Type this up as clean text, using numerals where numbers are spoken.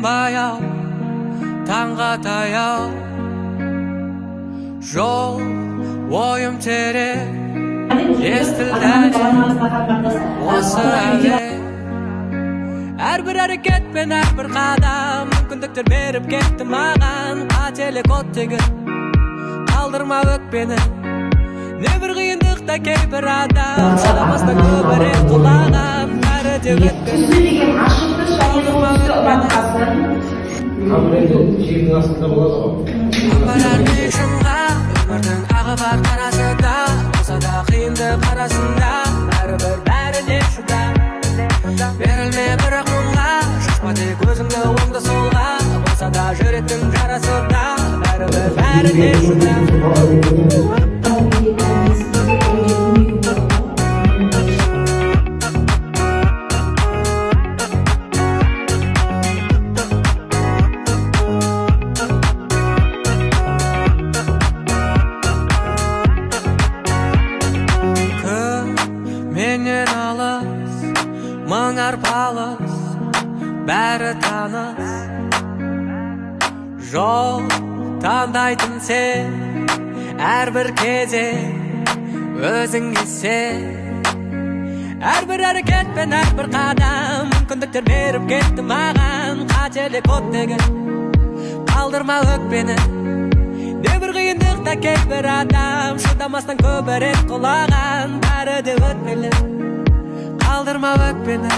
Баяу, таңға таяу. Жол ойым терең, естілді осы әуен. Әрбір әрекет пен әрбір қадам мүмкіндіктер беріп кетті маған. Қателік оттегі, қалдырма өкпені. Небір қиындықта кейбір адам шыдамастан көбірек құлаған. Бәрі де өтпелі. Түсі деген ашық түс және сол түсті ұнатқасын. Қамыр енді жердің астында болады ғой. Барар шыңға, өмірдің ағы бар, қарасы да. Болса да қиындық арасында, бәрібір бәріне шыда. Берілме бірақ мұңға, шашпа тек өзіңді оңды солға. Болса да жүректің жарасы да, бәрібір бәріне шыда. Күн менен алыс, мың арпалыс, бәрі таныс. Жол таңдайтын сен, әрбір кезең өзіңе сен. Әрбір әрекет пен әрбір қадам мүмкіндіктер беріп кетті маған. Қателік оттегі, қалдырма өкпені. Небір қиындықта кейбір адам шыдамастан көбірек құлаған. Бәрі де өтпелі, қалдырма өкпені.